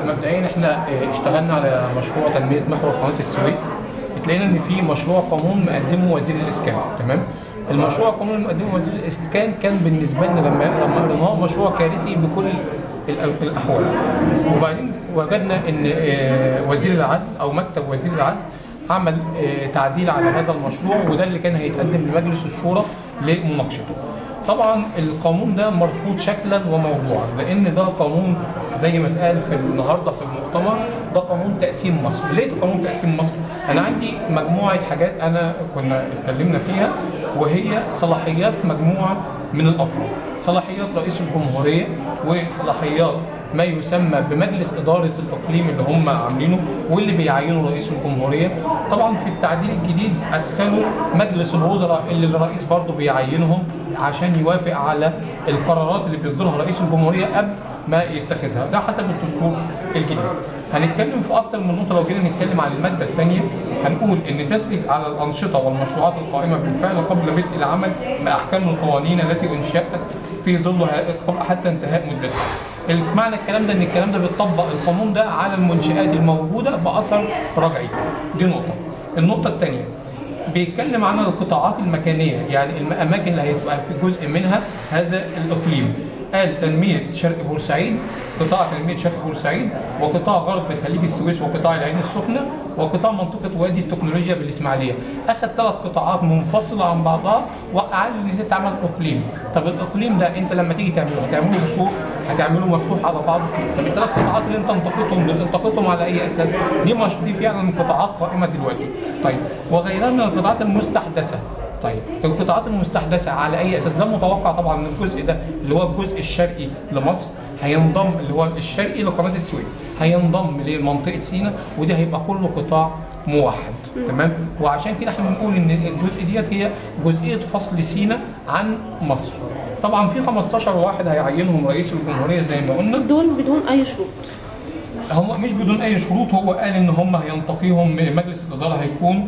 مبدئيا احنا اشتغلنا على مشروع تنمية محور قناة السويس، اتلاقينا ان في مشروع قانون مقدمه وزير الاسكان، تمام؟ المشروع القانون اللي مقدمه وزير الاسكان كان بالنسبة لنا لما قريناه مشروع كارثي بكل الاحوال. وبعدين وجدنا ان وزير العدل او مكتب وزير العدل عمل تعديل على هذا المشروع، وده اللي كان هيتقدم لمجلس الشورى لمناقشته. طبعا القانون ده مرفوض شكلا وموضوعا، لان ده قانون زي ما اتقال في النهارده في المؤتمر، ده قانون تقسيم مصر. ليه قانون تقسيم مصر؟ انا عندي مجموعة حاجات انا كنا اتكلمنا فيها، وهي صلاحيات مجموعة من الافراد، صلاحيات رئيس الجمهورية وصلاحيات ما يسمى بمجلس إدارة الإقليم اللي هم عاملينه واللي بيعينه رئيس الجمهورية. طبعا في التعديل الجديد أدخلوا مجلس الوزراء اللي الرئيس برضه بيعينهم عشان يوافق على القرارات اللي بيصدرها رئيس الجمهورية قبل ما يتخذها، ده حسب الدستور الجديد. هنتكلم في أكتر من نقطة. لو جينا نتكلم عن المادة الثانية هنقول إن تسري على الأنشطة والمشروعات القائمة بالفعل قبل بدء العمل بأحكام القوانين التي أنشأت في ظلها حتى انتهاء مدتها. معنى الكلام ده ان الكلام ده بيطبق القانون ده على المنشآت الموجودة باثر رجعي. دي نقطة. النقطة الثانية بيتكلم عن القطاعات المكانية، يعني الاماكن اللي هيبقى في جزء منها هذا الاقليم. قال تنمية شرق بورسعيد، قطاع تنمية شرق بورسعيد، وقطاع غرب خليج السويس، وقطاع العين السخنة، وقطاع منطقة وادي التكنولوجيا بالاسماعيلية. اخذ 3 قطاعات منفصلة عن بعضها وقال ان تتعمل اقليم. طب الاقليم ده انت لما تيجي تعمله هتعمله بسوق، هتعمله مفتوح على بعضه؟ طب الثلاث قطاعات اللي انت انتقيتهم دول انتقيتهم على اي اساس؟ دي مش دي فعلا قطاعات قائمة دلوقتي. طيب وغيرها من القطاعات المستحدثة. طيب القطاعات المستحدثة على اي اساس؟ ده متوقع طبعا ان الجزء ده اللي هو الجزء الشرقي لمصر هينضم، اللي هو الشرقي لقناه السويس هينضم لمنطقه سيناء، وده هيبقى كله قطاع موحد، تمام؟ وعشان كده احنا بنقول ان الجزء ديت هي جزئية فصل سيناء عن مصر. طبعا في 15 واحد هيعينهم رئيس الجمهورية زي ما قلنا، دول بدون اي شروط. هم مش بدون اي شروط، هو قال ان هم هينتقيهم مجلس الادارة، هيكون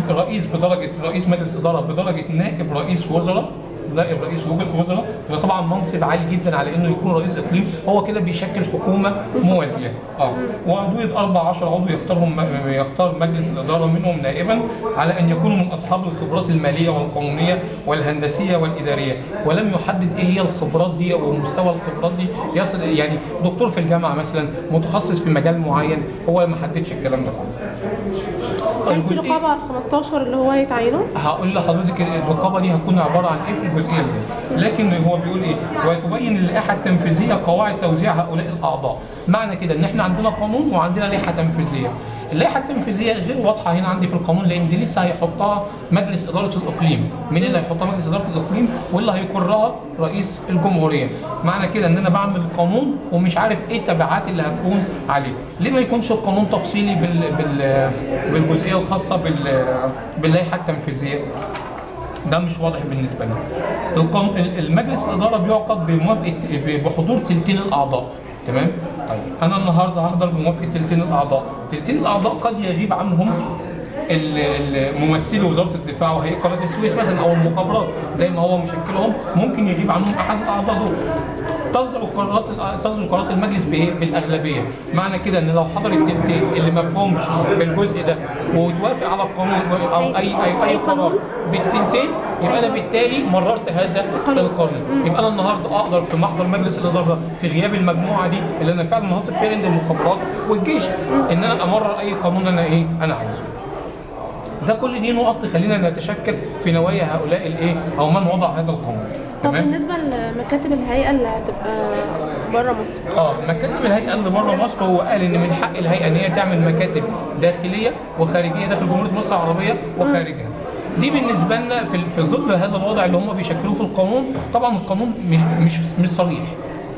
رئيس بدرجة رئيس مجلس ادارة بدرجة نائب رئيس وزراء، نائب رئيس وزراء، وده طبعا منصب عالي جدا على انه يكون رئيس اقليم، هو كده بيشكل حكومة موازية. وعضويه 14 عضو يختارهم يختار مجلس الادارة منهم نائبا، على ان يكونوا من اصحاب الخبرات المالية والقانونيه والهندسية والادارية، ولم يحدد ايه هي الخبرات دي ومستوى الخبرات دي يصل، يعني دكتور في الجامعة مثلا متخصص في مجال معين، هو ما حددش الكلام ده كله. هل في رقابه على 15 اللي هو هيتعينوا؟ هقول لحضرتك الرقابة دي هتكون عبارة عن ايه في الجزئية دي، لكن هو بيقول ايه؟ وتبين اللائحة التنفيذية قواعد توزيع هؤلاء الاعضاء. معنى كده ان احنا عندنا قانون وعندنا لائحة تنفيذية. اللائحة التنفيذية غير واضحة هنا عندي في القانون، لان دي لسه هيحطها مجلس ادارة الاقليم. مين اللي هيحطها مجلس ادارة الاقليم واللي هيقرها رئيس الجمهورية؟ معنى كده ان انا بعمل قانون ومش عارف ايه التبعات اللي هتكون عليه. ليه ما يكونش القانون تفصيلي بالجزئيه الخاصة باللائحه التنفيذية؟ ده مش واضح بالنسبة لنا. المجلس الادارة بيعقد بموافقة بحضور تلتين الاعضاء، تمام؟ طيب انا النهارده هحضر بموافقة تلتين الاعضاء، تلتين الاعضاء قد يغيب عنهم ممثلي وزارة الدفاع وهيئة قناة السويس مثلا او المخابرات زي ما هو مشكلهم، ممكن يغيب عنهم احد الاعضاء دول. تصدر قرارات المجلس بايه؟ بالاغلبيه. معنى كده ان لو حضر التلتين اللي ما فهمش الجزء ده وتوافق على القانون او اي قرار بالتلتين، يبقى انا بالتالي مررت هذا القانون. يبقى انا النهارده اقدر في محضر مجلس الادارة في غياب المجموعة دي اللي انا فعلا هثق فيها عند المخابرات والجيش ان انا امرر اي قانون انا ايه؟ انا عايزه. ده كل دي نقط تخلينا نتشكك في نوايا هؤلاء الايه؟ او من وضع هذا القانون. طب بالنسبة لمكاتب الهيئة اللي هتبقى بره مصر. مكاتب الهيئة اللي بره مصر، هو قال ان من حق الهيئة ان هي تعمل مكاتب داخلية وخارجيه داخل جمهورية مصر العربية وخارجها. دي بالنسبة لنا في ظل هذا الوضع اللي هم بيشكلوه في القانون. طبعا القانون مش صريح،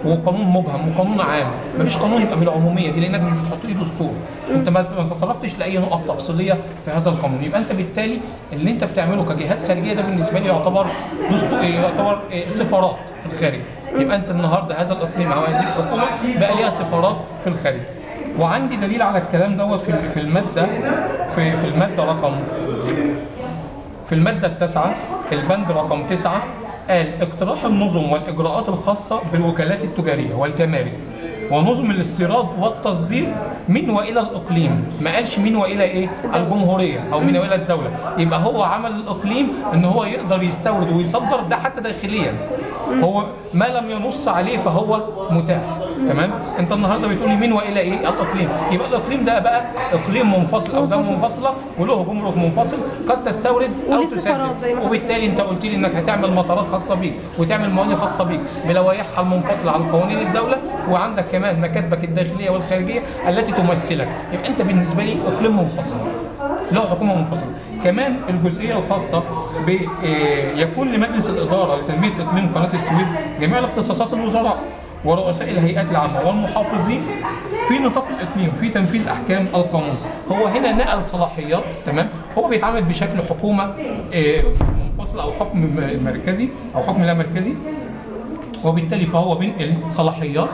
وقانون مبهم وقانون عام، مفيش قانون يبقى بالعموميه دي، لانك مش بتحط لي دستور، انت ما تطرقتش لاي نقط تفصيلية في هذا القانون. يبقى انت بالتالي اللي انت بتعمله كجهات خارجية ده بالنسبة لي يعتبر دستور، يعتبر سفارات في الخارج. يبقى انت النهارده هذا الاقليم او هذه الحكومة بقى ليها سفارات في الخارج. وعندي دليل على الكلام دوت في المادة في المادة رقم، في المادة 9 البند رقم 9، قال اقتراح النظم والإجراءات الخاصة بالوكالات التجارية والجمارك ونظم الاستيراد والتصدير من وإلى الإقليم. ما قالش من وإلى إيه؟ الجمهورية أو من وإلى الدولة. يبقى هو عمل الإقليم إن هو يقدر يستورد ويصدر ده حتى داخليا، هو ما لم ينص عليه فهو متاح. تمام؟ أنت النهارده بتقولي من وإلى إيه؟ الإقليم. يبقى الإقليم ده بقى إقليم منفصل أو دولة منفصلة وله جمرك منفصل، قد تستورد أو تصدر. وبالتالي أنت قلت لي إنك هتعمل مطارات خاصة بيك وتعمل موانئ خاصة بيك بلوائحها المنفصلة عن قوانين الدولة، وعندك كمان مكاتبك الداخلية والخارجية التي تمثلك. يبقى أنت بالنسبة لي إقليم منفصل له حكومة منفصلة. كمان الجزئية الخاصة يكون لمجلس الإدارة لتنمية إقليم قناة السويس جميع الاختصاصات الوزراء ورؤساء الهيئات العامة والمحافظين في نطاق الإقليم في تنفيذ أحكام القانون. هو هنا نقل صلاحيات. تمام؟ هو بيتعامل بشكل حكومة منفصلة أو حكم مركزي أو حكم لا مركزي، وبالتالي فهو بينقل صلاحيات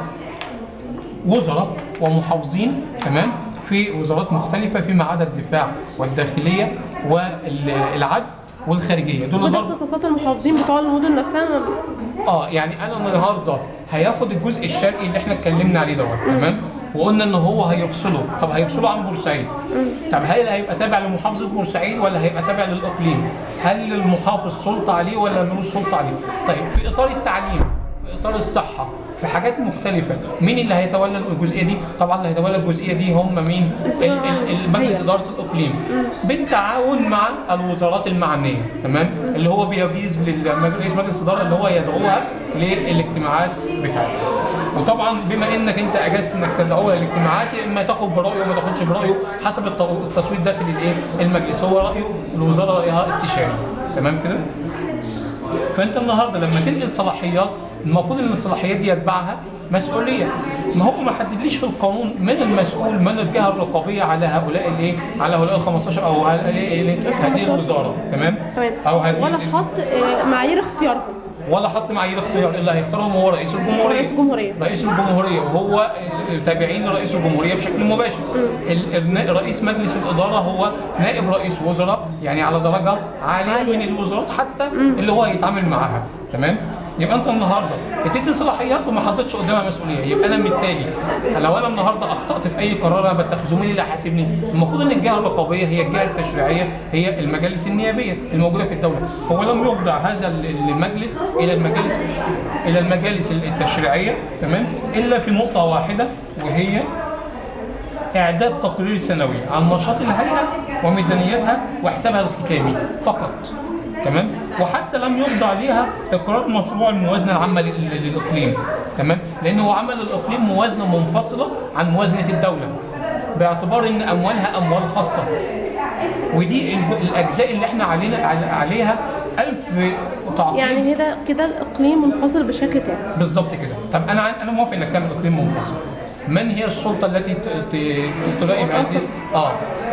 وزراء ومحافظين، تمام، في وزارات مختلفة فيما عدا الدفاع والداخلية والعدل والخارجية. دول وده اختصاصات المحافظين بتوع المدن نفسها. يعني انا النهارده هياخد الجزء الشرقي اللي احنا اتكلمنا عليه دوت، تمام، وقلنا ان هو هيفصله. طب هيفصله عن بورسعيد. طب هل هيبقى تابع لمحافظه بورسعيد ولا هيبقى تابع للاقليم؟ هل للمحافظ سلطة عليه ولا ملوش سلطة عليه؟ طيب في اطار التعليم، في اطار الصحة، في حاجات مختلفة، مين اللي هيتولى الجزئية دي؟ طبعا اللي هيتولى الجزئية دي هم مين؟ مجلس إدارة الإقليم بالتعاون مع الوزارات المعنية، تمام؟ اللي هو بيجيز لرئيس مجلس الإدارة اللي هو يدعوها للاجتماعات بتاعته. وطبعا بما انك انت اجازت انك تدعوها للاجتماعات، يا اما تاخد برايه وما تاخدش برايه حسب التصويت داخل الايه؟ المجلس. هو رايه، الوزارة رايها استشاري، تمام كده؟ فانت النهارده لما تنقل صلاحيات، المفروض ان الصلاحيات دي يتبعها مسؤولية. ما هو ما حددليش في القانون من المسؤول، من الجهة الرقابية على هؤلاء الايه؟ على هؤلاء ال 15 او هذه الوزارة، تمام؟ تمام. او هذه ولا حط معايير اختيارهم، ولا حط معايير اختيار. اللي هيختارهم هو رئيس الجمهورية. رئيس الجمهورية، رئيس الجمهورية، وهو تابعين لرئيس الجمهورية بشكل مباشر. رئيس مجلس الادارة هو نائب رئيس وزراء، يعني على درجه عالية من الوزارات حتى اللي هو هيتعامل معاها، تمام؟ يبقى انت النهارده بتدي صلاحيات وما حطيتش قدامها مسؤولية. يبقى انا بالتالي لو انا النهارده اخطات في اي قرار انا بتخذه، مين اللي هيحاسبني؟ المفروض ان الجهة الرقابية هي الجهة التشريعية، هي المجالس النيابية الموجودة في الدولة. هو لم يخضع هذا المجلس الى المجالس التشريعية، تمام، الا في نقطة واحدة، وهي اعداد تقرير سنوي عن نشاط الهيئة وميزانيتها وحسابها الختامي فقط، تمام؟ وحتى لم يخضع ليها اقرار مشروع الموازنة العامة للاقليم، تمام؟ لان هو عمل الاقليم موازنه منفصلة عن موازنه الدولة باعتبار ان اموالها اموال خاصة. ودي الاجزاء اللي احنا عليها 1000 تعقيب. يعني هنا كده الاقليم منفصل بشكل تام. بالظبط كده. طب انا موافق انك تعمل اقليم منفصل. من هي السلطة التي تلائم هذه؟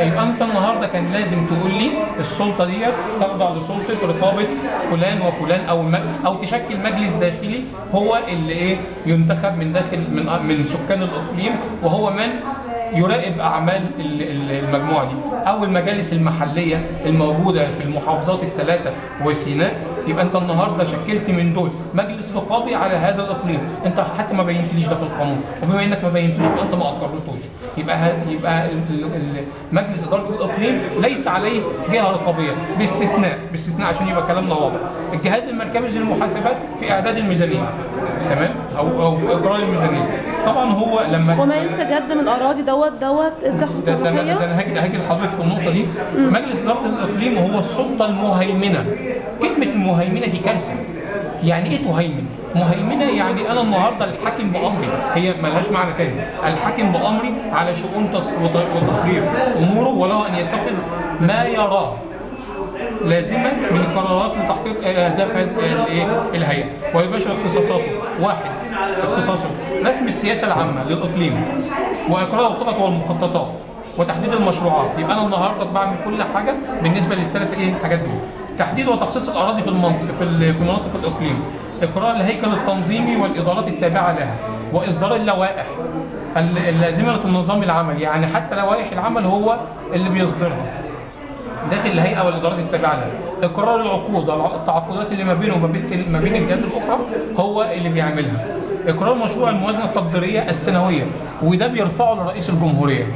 يبقى انت النهارده كان لازم تقول لي السلطة دي تخضع لسلطه رقابه فلان وفلان، او تشكل مجلس داخلي هو اللي ايه ينتخب من داخل من سكان الاقليم، وهو من يراقب اعمال المجموعة دي، او المجالس المحلية الموجودة في المحافظات الثلاثة وسيناء. يبقى انت النهارده شكلت من دول مجلس رقابي على هذا الاقليم، انت حتى ما بينتليش ده في القانون، وبما انك ما بينتوش يبقى انت ما اقرتوش. يبقى مجلس ادارة الاقليم ليس عليه جهة رقابية، باستثناء عشان يبقى كلامنا واضح، الجهاز المركزي للمحاسبات في اعداد الميزانية، تمام، او في اجراء الميزانية. طبعا هو لما وما يستجد من اراضي دوت ادى صلاحية. ده انا هاجي لحضرتك في النقطة دي. مجلس ادارة الاقليم هو السلطة المهيمنة. كلمة المهيمنة دي كارثة. يعني ايه تهيمن؟ مهيمنة يعني انا النهارده الحاكم بامري، هي ملهاش معنى تاني، الحاكم بامري على شؤون وتصريف اموره، وله ان يتخذ ما يراه لازما من قرارات لتحقيق اهداف هذه الهيئة، ويباشر اختصاصاته. واحد، اختصاصه رسم السياسة العامة للاقليم واقرار الخطط والمخططات وتحديد المشروعات. يبقى انا النهارده بعمل كل حاجة بالنسبة للثلاث ايه حاجات دول: تحديد وتخصيص الاراضي في المنطقة في مناطق الاقليم، اقرار الهيكل التنظيمي والادارات التابعة لها، واصدار اللوائح اللازمة لنظام العمل، يعني حتى لوائح العمل هو اللي بيصدرها داخل الهيئة والادارات التابعة لها، اقرار العقود التعاقدات اللي ما بينه وما بين الجهات الاخرى هو اللي بيعملها، اقرار مشروع الموازنة التقديريه السنوية وده بيرفعه لرئيس الجمهورية.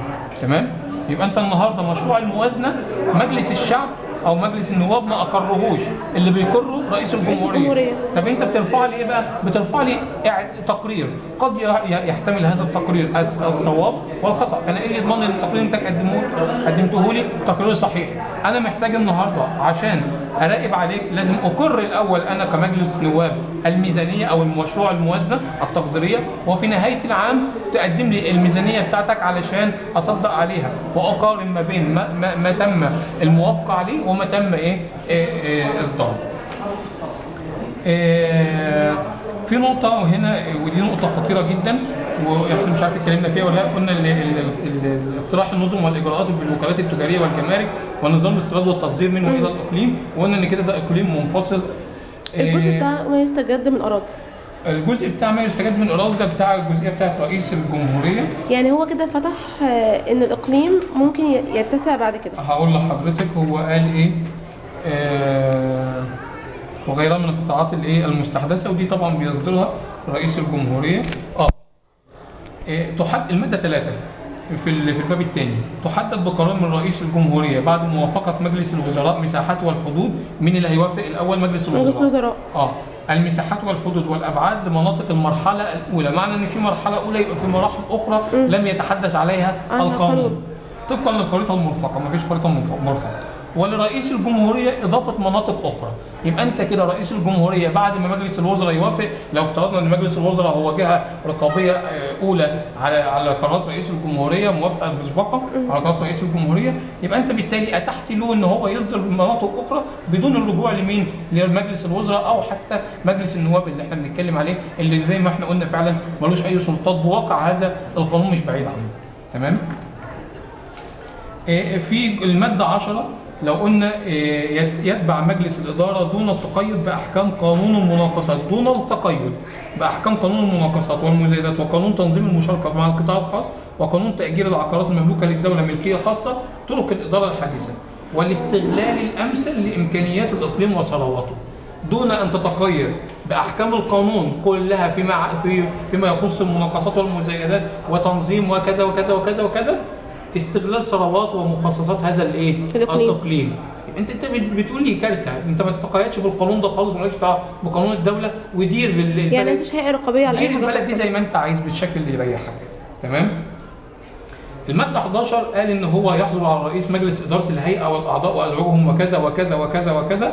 تمام؟ يبقى انت النهارده مشروع الموازنة مجلس الشعب او مجلس النواب ما اقرهوش، اللي بيقره رئيس الجمهورية. طب انت بترفع لي ايه بقى؟ بترفع لي تقرير قد يحتمل هذا التقرير الصواب والخطا. انا ايه اللي يضمن ان التقرير اللي انت قدمته لي تقرير صحيح؟ انا محتاج النهارده عشان اراقب عليك لازم اقر الاول انا كمجلس نواب الميزانية او المشروع الموازنة التقديريه، وفي نهاية العام تقدم لي الميزانية بتاعتك علشان اصدق عليها واقارن ما بين ما تم الموافقة عليه وما تم ايه اصداره. في نقطة هنا ودي نقطة خطيرة جدا واحنا مش عارف اتكلمنا فيها ولا لا، قلنا اقتراح النظم والاجراءات بالوكالات التجارية والجمارك ونظام الاستيراد والتصدير منه الى الاقليم، وقلنا ان كده ده اقليم منفصل. الجزء بتاع ما يستجد من اراضي، الجزء بتاع ما يستجد من اراضي ده بتاع الجزئية بتاعت رئيس الجمهورية، يعني هو كده فتح ان الاقليم ممكن يتسع بعد كده. هقول لحضرتك هو قال ايه وغيرها من القطاعات الايه المستحدثة، ودي طبعا بيصدرها رئيس الجمهورية. تحدد المادة 3 في الباب الثاني، تحدد بقرار من رئيس الجمهورية بعد موافقة مجلس الوزراء مساحات والحدود. مين اللي هيوافق الاول؟ مجلس الوزراء. مجلس الوزراء. المساحات والحدود والابعاد لمناطق المرحلة الاولى، معنى ان في مرحلة اولى يبقى في مراحل اخرى لم يتحدث عليها القانون طبقا للخريطه المرفقه، مفيش خريطة مرفقه. ولرئيس الجمهورية اضافه مناطق اخرى. يبقى انت كده رئيس الجمهورية بعد ما مجلس الوزراء يوافق، لو افترضنا ان مجلس الوزراء هو جهة رقابية اولى على قرارات رئيس الجمهورية، موافقة مسبقة على قرارات رئيس الجمهورية، يبقى انت بالتالي اتحت له ان هو يصدر مناطق اخرى بدون الرجوع لمين؟ لمجلس الوزراء او حتى مجلس النواب اللي احنا بنتكلم عليه، اللي زي ما احنا قلنا فعلا ملوش اي سلطات بواقع هذا القانون مش بعيد عنه. تمام؟ في المادة 10 لو قلنا يتبع مجلس الإدارة دون التقيد بأحكام قانون المناقصات، دون التقيد بأحكام قانون المناقصات والمزايدات وقانون تنظيم المشاركة مع القطاع الخاص وقانون تأجير العقارات المملوكة للدولة ملكية خاصة، طرق الإدارة الحديثة والاستغلال الأمثل لإمكانيات الإقليم وثرواته، دون أن تتقيد بأحكام القانون كلها فيما يخص المناقصات والمزايدات وتنظيم وكذا وكذا وكذا وكذا، استغلال ثروات ومخصصات هذا الايه؟ الاقليم. انت بتقول لي كارثة، انت ما تتقيدش بالقانون ده خالص، مالكش دعوه بقانون الدولة، ودير البلد، يعني مفيش هيئة رقابية على اي حاجة، دير البلد دي زي ما انت عايز بالشكل اللي يريحك. تمام؟ المادة 11 قال ان هو يحظر على رئيس مجلس ادارة الهيئة والاعضاء وادعوهم وكذا وكذا وكذا وكذا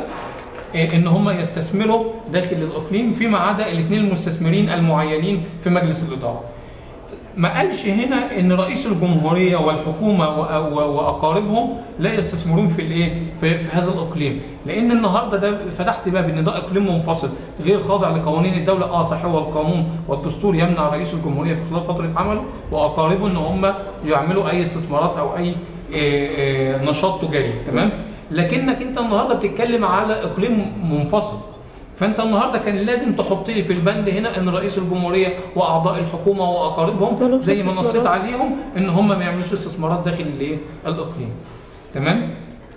ان هم يستثمروا داخل الاقليم فيما عدا الاثنين المستثمرين المعينين في مجلس الادارة. ما قالش هنا ان رئيس الجمهورية والحكومة واقاربهم لا يستثمرون في الايه؟ في هذا الاقليم، لان النهارده ده فتحت باب ان ده اقليم منفصل غير خاضع لقوانين الدولة. صحيح، هو القانون والدستور يمنع رئيس الجمهورية في خلال فترة عمله واقاربه ان هم يعملوا اي استثمارات او اي نشاط تجاري، تمام؟ لكنك انت النهارده بتتكلم على اقليم منفصل، فانت النهارده كان لازم تحط لي في البند هنا ان رئيس الجمهورية واعضاء الحكومة واقاربهم زي ما نصيت عليهم ان هم ما يعملوش استثمارات داخل الايه؟ الاقليم. تمام؟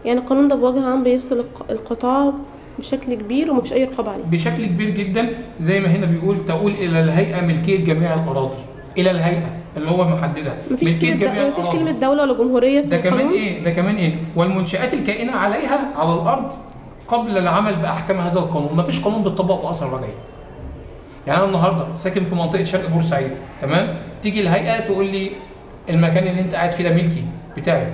يعني القانون ده بوجه عام بيفصل القطاع بشكل كبير ومفيش اي رقابه عليه. بشكل كبير جدا، زي ما هنا بيقول تقول الى الهيئة ملكية جميع الاراضي، الى الهيئة اللي هو محددها. مفيش كلمة دولة ولا جمهورية في ده القانون. كمان ايه؟ ده كمان ايه؟ والمنشآت الكائنه عليها على الارض قبل العمل باحكام هذا القانون. مفيش قانون بيتطبق باثر رجعي. يعني انا النهارده ساكن في منطقة شرق بورسعيد، تمام؟ تيجي الهيئة تقول لي المكان اللي انت قاعد فيه ده ملكي بتاعي.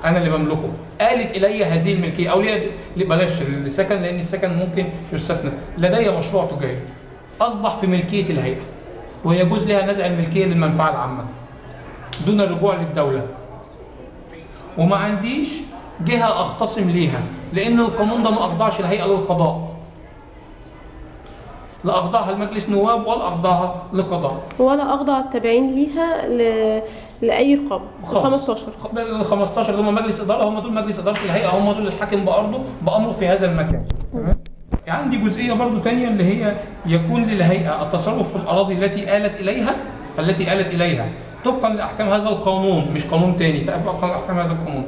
انا اللي بملكه، آلت الي هذه الملكية او لي، بلاش السكن لان السكن ممكن يستثنى، لدي مشروع تجاري اصبح في ملكية الهيئة ويجوز لها نزع الملكية للمنفعة العامة دون الرجوع للدولة، وما عنديش جهة اختصم ليها لان القانون ده ما اخضعش الهيئة للقضاء، لا اخضعها لمجلس نواب ولا اخضعها لقضاء ولا اخضع التابعين ليها لاي رقابه. 15 ال 15 اللي هم مجلس ادارة، هم دول مجلس ادارة الهيئة، هم دول الحاكم بارضه بامره في هذا المكان. تمام. عندي جزئية برضو ثانية اللي هي يكون للهيئة التصرف في الاراضي التي آلت اليها، التي آلت اليها طبقا لاحكام هذا القانون، مش قانون ثاني، طبقا لاحكام هذا القانون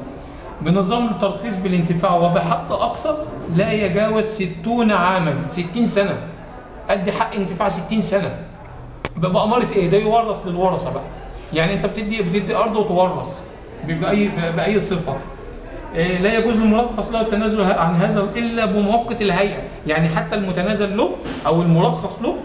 بنظام الترخيص بالانتفاع وبحق اقصى لا يجاوز 60 عاما، 60 سنة. ادي حق انتفاع 60 سنة بأمارة ايه؟ ده يورث للورثة بقى. يعني انت بتدي ارض وتورث باي صفة. إيه، لا يجوز للمرخص له التنازل عن هذا الا بموافقة الهيئة، يعني حتى المتنازل له او المرخص له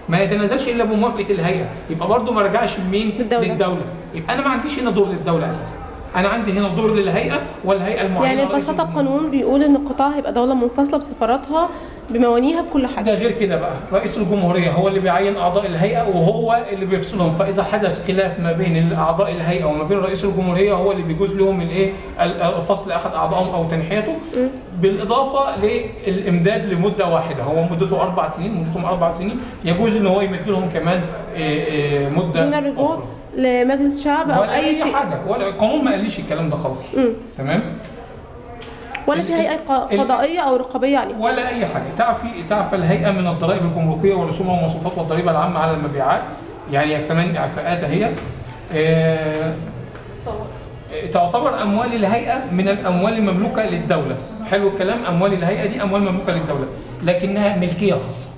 ما يتنازلش الا بموافقة الهيئة، يبقى برضه ما رجعش لمين؟ للدولة. يبقى انا ما عنديش هنا دور للدولة اساسا. انا عندي هنا دور للهيئة والهيئة المعينة. يعني ببساطة القانون بيقول ان القطاع هيبقى دولة منفصلة بسفاراتها بموانيها بكل حاجة. ده غير كده بقى رئيس الجمهورية هو اللي بيعين اعضاء الهيئة وهو اللي بيفصلهم، فاذا حدث خلاف ما بين اعضاء الهيئة وما بين رئيس الجمهورية هو اللي بيجوز لهم الايه؟ فصل احد اعضائهم او تنحيته. بالاضافة للامداد لمدة واحدة، هو مدته 4 سنين، مدتهم 4 سنين، يجوز ان هو يمد لهم كمان مده دون الرجوع لمجلس شعب او ولا اي حاجة، ولا القانون ما قاليش الكلام ده خالص. تمام. ولا في هيئة قضائية او رقابية عليه ولا اي حاجة. تعفى الهيئة من الضرائب الجمركيه والرسوم والمواصفات والضريبه العامة على المبيعات، يعني كمان اعفاءات هي. تعتبر اموال الهيئة من الاموال المملوكة للدولة. حلو الكلام. اموال الهيئة دي اموال مملوكة للدولة لكنها ملكية خاصة،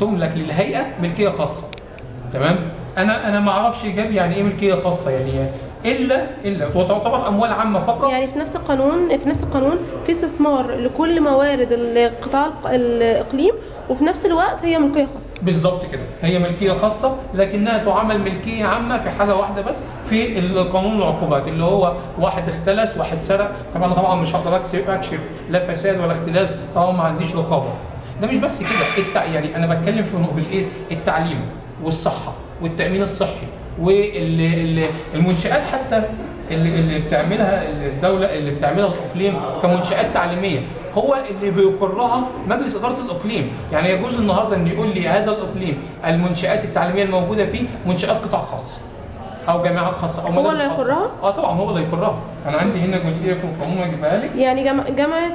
تملك للهيئة ملكية خاصة. تمام. انا ما اعرفش جاب يعني ايه ملكية خاصة، يعني الا وتعتبر اموال عامة فقط. يعني في نفس القانون، في استثمار لكل موارد القطاع الاقليم وفي نفس الوقت هي ملكية خاصة. بالظبط كده، هي ملكية خاصة لكنها تعامل ملكية عامة في حاله واحدة بس في القانون العقوبات، اللي هو واحد اختلس واحد سرق. طبعا مش هقدر اكشف لا فساد ولا اختلاس طالما ما عنديش رقابه. ده مش بس كده، يعني انا بتكلم في جزئية التعليم والصحة والتأمين الصحي والمنشآت حتى اللي بتعملها الدولة، اللي بتعملها الإقليم كمنشآت تعليمية، هو اللي بيقرها مجلس إدارة الإقليم. يعني يجوز النهارده إن يقول لي هذا الإقليم المنشآت التعليمية الموجودة فيه منشآت قطاع خاص أو جامعات خاصة أو مدارس خاصة. هو اللي يقرها؟ أه طبعا هو اللي يقرها. أنا عندي هنا جزئية في القانون أجيبها لك. يعني جامعة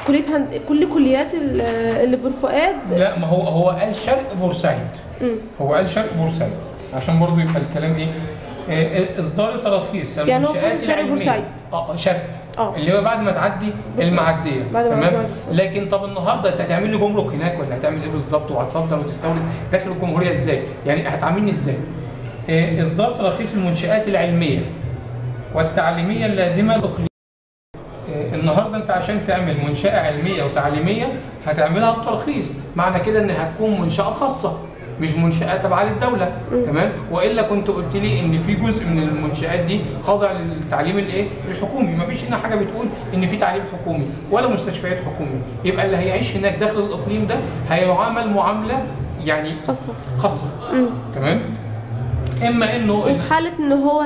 كلية كل كليات اللي بورفؤاد؟ لا، ما هو قال شرق بورسعيد. هو قال شرق بورسعيد عشان برضه يبقى الكلام ايه؟ اصدار تراخيص يعني هو شرق بورسعيد. شرق اللي هو بعد ما تعدي المعدية. تمام. لكن طب النهارده انت هتعمل لي جمرك هناك ولا هتعمل ايه بالظبط؟ وهتصدر وتستورد داخل الجمهورية ازاي؟ يعني هتعاملني ازاي؟ اصدار تراخيص المنشآت العلمية والتعليمية اللازمة للاقليم. النهارده انت عشان تعمل منشأة علمية وتعليميه هتعملها بترخيص، معنى كده ان هتكون منشأة خاصة مش منشآت تابعه للدولة. تمام. والا كنت قلت لي ان في جزء من المنشآت دي خاضع للتعليم الايه؟ الحكومي. مفيش هنا حاجة بتقول ان في تعليم حكومي ولا مستشفيات حكومي. يبقى اللي هيعيش هناك داخل الاقليم ده هيعامل معاملة يعني خاصة. تمام. اما انه وفي حاله ان هو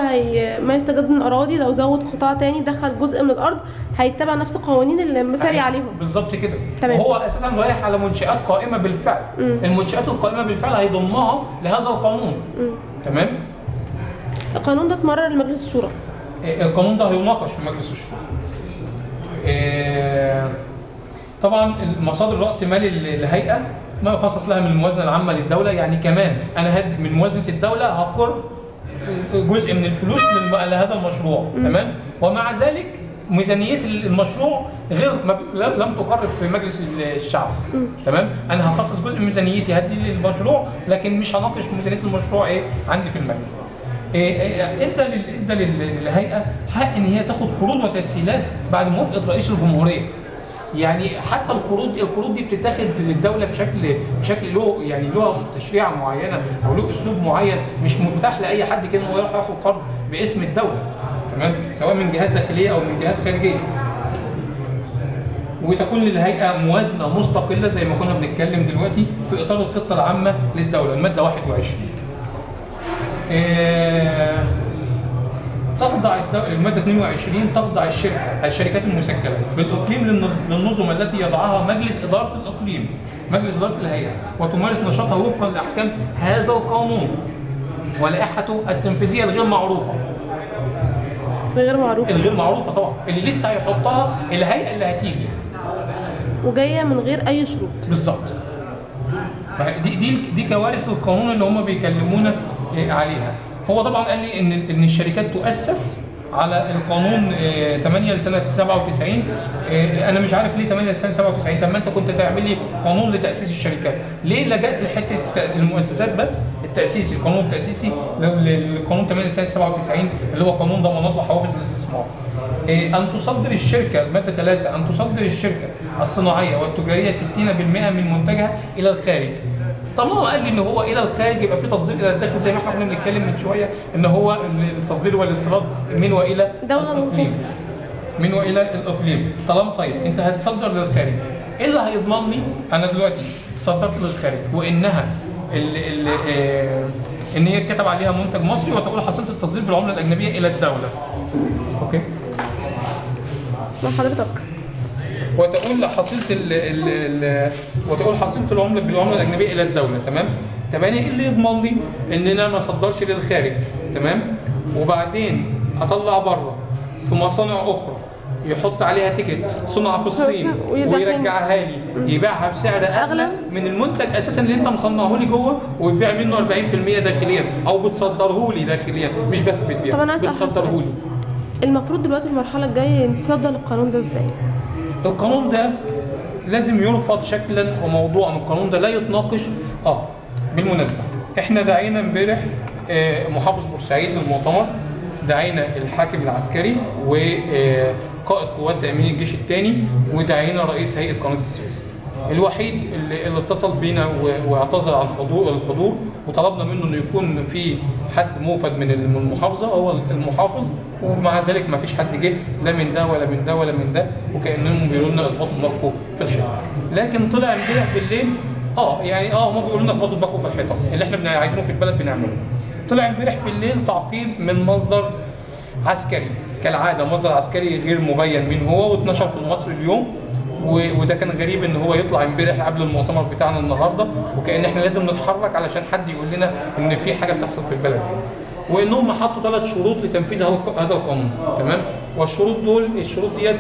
ما يستجد من اراضي، لو زود قطاع تاني دخل جزء من الارض هيتبع نفس القوانين اللي مساري عليهم بالظبط كده. تمام. وهو اساسا رايح على منشات قائمة بالفعل. المنشات القائمة بالفعل هيضمها لهذا القانون. تمام. القانون ده اتمرر لمجلس الشورى. القانون ده هيناقش في مجلس الشورى. طبعا مصادر راس مال الهيئة ما يخصص لها من الموازنة العامة للدولة، يعني كمان انا هد من موازنه الدولة هقر جزء من الفلوس لهذا المشروع. تمام. ومع ذلك ميزانية المشروع غير لم تقرر في مجلس الشعب. تمام. انا هخصص جزء من ميزانيتي هدي للمشروع لكن مش هناقش ميزانية المشروع ايه عندي في المجلس. ادى للهيئة حق ان هي تاخد قروض وتسهيلات بعد موافقة رئيس الجمهورية. يعني حتى القروض دي بتتاخد للدولة بشكل له، يعني له تشريعه معينة او له اسلوب معين، مش متاح لاي حد كده انه يروح ياخد قرض باسم الدولة. تمام، سواء من جهات داخلية او من جهات خارجية. وتكون للهيئة موازنه مستقلة زي ما كنا بنتكلم دلوقتي في اطار الخطة العامة للدولة، المادة 21. تخضع المادة 22 تخضع الشركات المسجلة بالاقليم للنظم التي يضعها مجلس ادارة الاقليم، مجلس ادارة الهيئة، وتمارس نشاطها وفقا لاحكام هذا القانون ولائحته التنفيذية الغير معروفة. الغير معروفة، الغير معروفة طبعا، اللي لسه هيحطها الهيئة اللي هتيجي وجاية من غير اي شروط. بالظبط. دي كوارث القانون اللي هم بيكلمونا عليها. هو طبعا قال لي ان الشركات تؤسس على القانون 8 لسنه 97. انا مش عارف ليه 8 لسنه 97؟ طب ما انت كنت تعمل لي قانون لتاسيس الشركات، ليه لجأت لحته المؤسسات بس؟ التاسيسي، القانون التاسيسي للقانون 8 لسنه 97 اللي هو قانون ضمانات وحوافز الاستثمار. ان تصدر الشركة، المادة 3، ان تصدر الشركة الصناعية والتجاريه 60% من منتجها الى الخارج. طالما قال لي ان هو الى الخارج يبقى في تصدير الى الداخل، زي ما احنا كنا بنتكلم من شوية ان هو التصدير والاستيراد من والى الاقليم، من والى الاقليم. طالما طيب انت هتصدر للخارج، ايه اللي هيضمن لي انا دلوقتي صدرت للخارج وانها ال ال ان هي كتب عليها منتج مصري وتقول حصيله التصدير بالعملة الاجنبية الى الدولة؟ okay مع حضرتك. وتقول حصيله وتقول حصيله العملة بالعملة الاجنبية الى الدولة، تمام؟ طب انا ايه اللي يضمن لي ان انا ما اصدرش للخارج، تمام؟ وبعدين اطلع بره في مصانع اخرى يحط عليها ticket صنع في الصين ويرجعها لي، يبيعها بسعر اغلى من المنتج اساسا اللي انت مصنعه لي جوه، وتبيع منه 40% داخليا او بتصدره لي داخليا، مش بس بتبيع، بتصدره لي. المفروض دلوقتي المرحلة الجاية نتصدر القانون ده ازاي؟ القانون ده لازم يرفض شكلا وموضوعا، القانون ده لا يتناقش. بالمناسبة احنا دعينا امبارح محافظ بورسعيد للمؤتمر، دعينا الحاكم العسكري وقائد قوات تأمين الجيش الثاني، ودعينا رئيس هيئة قناة السويس. الوحيد اللي اتصل بينا واعتذر عن الحضور وطلبنا منه انه يكون في حد موفد من المحافظة هو المحافظ، ومع ذلك ما فيش حد جه لا من ده ولا من ده ولا من ده، وكانهم بيقولوا لنا اظبطوا دماغكم في الحيطة. لكن طلع امبارح بالليل هم بيقولوا لنا اظبطوا دماغكم في الحيطة، اللي احنا عايزينه في البلد بنعمله. طلع امبارح بالليل تعقيب من مصدر عسكري كالعادة، مصدر عسكري غير مبين مين هو، واتنشر في المصري اليوم، وده كان غريب ان هو يطلع امبارح قبل المؤتمر بتاعنا النهارده، وكأن احنا لازم نتحرك علشان حد يقول لنا ان في حاجة بتحصل في البلد. وانهم حطوا 3 شروط لتنفيذ هذا القانون، تمام؟ والشروط دول، الشروط ديت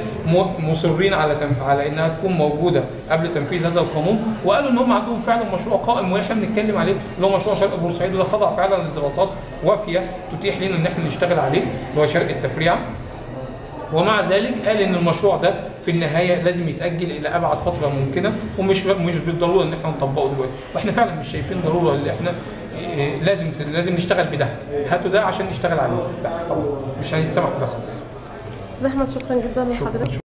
مصرين على انها تكون موجودة قبل تنفيذ هذا القانون، وقالوا ان هم عندهم فعلا مشروع قائم واحنا بنتكلم عليه اللي هو مشروع شرق بورسعيد، وده خضع فعلا لدراسات وافيه تتيح لنا ان احنا نشتغل عليه، اللي هو شرق التفريعه. ومع ذلك قال ان المشروع ده في النهاية لازم يتاجل الى ابعد فترة ممكنة، ومش بالضرورة ان احنا نطبقه دلوقتي، واحنا فعلا مش شايفين ضرورة اللي احنا لازم نشتغل بده، هاتوا ده عشان نشتغل عليه، لا طبعا مش هيتسمح بده خالص. استاذ احمد شكرا جدا لحضرتك.